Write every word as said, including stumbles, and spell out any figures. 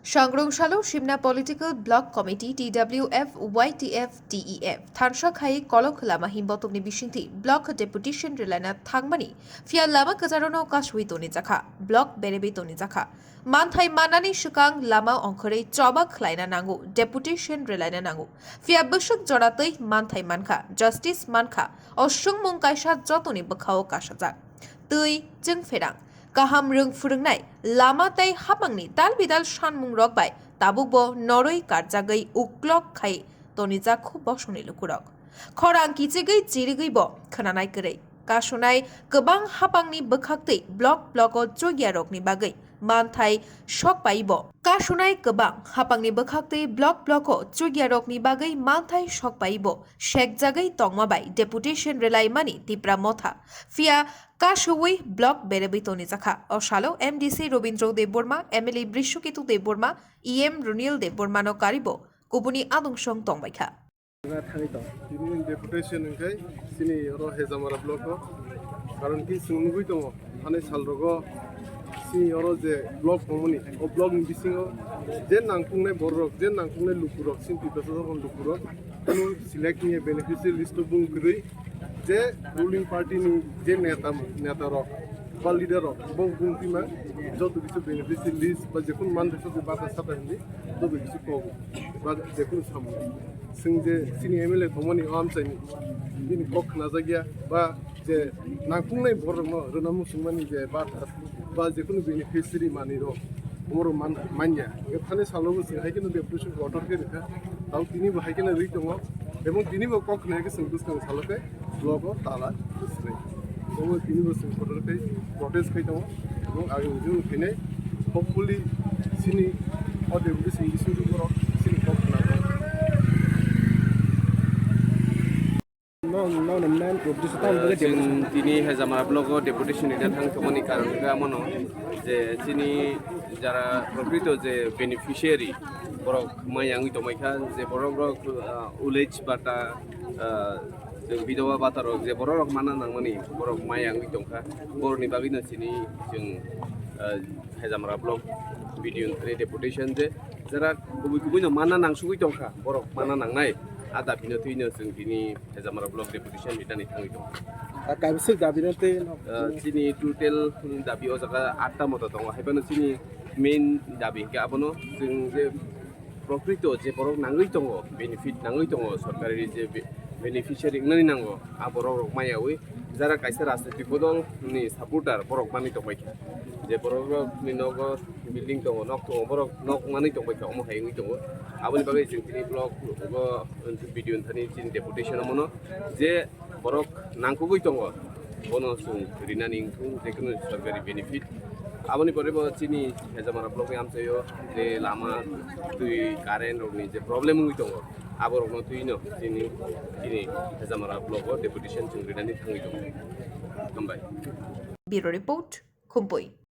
Sangrong salo Simna Political Block Committee, T W F, Y T F, T E F, thansa khai Kolok Lama Himbotokni bisingtwi Block Deputation rwlaina thangmani, phiya lama kwcharno kasui toni jakha, block berebi toni jakha. Manthai manani swkang lama ongkhorwi choba khlaina nango, deputation rwlaina nango. Phiya bwswk jora twi manthai mankha, justice mankha, o swngmung kaisa jotoni bwkhao kasajak. Twi chwng pherang. Kaham rwng phwrwngnai, lama tei hapangni dal bidal sanmungrok bai tabukbo norwi karjagwi uklok khai tonijak khu bosongni lukurok. Khorang kichigwi chirigwi bo khwnanai kwrwi. Kasunai kwbang hapangni bwkhaktwi block block o chugyarokni bagwi manthai sok paibo. Kasunai kwbang hapangni bwkhaktwi block block o chugyarokni bagwi manthai sok paibo. Sekjagwi tongma bai deputation rwlaimani Tipra Motha. Phiya kasuwi block berebwi tonijakha. O salo M D C Robindro Debbarma, M L A Brishoketu Debbarma, E M Runil Debbarmano karibo kubuni adungsong tongbaikha. Thangwi tong. Tini deputation hwnkhe chini oro Hejamara block o. Karon ki chwng nugwi tongo, thani sal rogo chini oro je block tongmani, o block ni bisingo je nangkuknai borok, je nangkuknai lukurok, chini Tiprasa Jatani lukurok, kunu select ni beneficiary list o bung kwrwi, je ruling party ni je neta, neta rok ba leader rok bo bung twima joto kisu beneficiary list ba jekunu manthai sotwi bata sata hindi joto kisu kogo ba jekunu samung. Chwng je chini M L A tongmani o amchaini bini kok khnajakya ba je nangkuknai borokno rwna muchungmani je bata ba jekunu beneficiary manwi rok, omorok man-, manya. Thani salo bo chwng hai kheno deputation order khe rwkha. Tamo tini bo hai kheno rwi tongo. Ebong tini bo kok khna khe chwng bwskang salo khe block o tala bwswk. Omo tini bo chwng order khe protest khai tongo. Ebong agini jwn khainai hopefully chini o deputation issue borok chini kok khna. No, no, no, man, this is Uh, chwng tini Hejamara block o deputation rina thang thumani karon kha mono je chini jara prokrito je beneficiary borok maya wngwi tongmai kha, je borok rok, uh, village bata, uh, je bidoba bata rok je borok rok mana nangmani borok maya wngwi tongkha, borokni bagwino chini chwng, uh, Hejamara block B D O ni deputation je jara kubui kubui no mana nangsugwi tongkha, borok mana nangnai a dabi no twino chwng tini Hejamara block deputation ritani thangwi tongo. Ah, kaibwswk dabi no tei no? Ah, chini total dabi o jaga atta moto tongo, haiphano chini main dabi hwnkhe abono chwng je prokrito je borok nangwi tongo, benefit nangwi tongo, sorkari je be-, beneficiary wngnani nango, a borok rok maya wi jara kaisa rajniti bodol ni supporter borok manwi tongbai kha, je borok rok ni nogo building tongo, nok tongo, borok nok manwi tongbai kha, omo hai wngwi tongo. Aboni bagwi chwng tini block o B D O ni thani chini deputation omono je borok nangkukgwi tongo, bono chwng rinani wngthung, jekunu sorkari benefit. Aboni pore bo chini Hejamara block ni amchaio je lama, twi, current rokni je problem wngwi tongo, aborokno twino chini, chini Hejamara block o deputation chwng rinani thangwi tongo. Hambai. Bureau Report, Khumpui.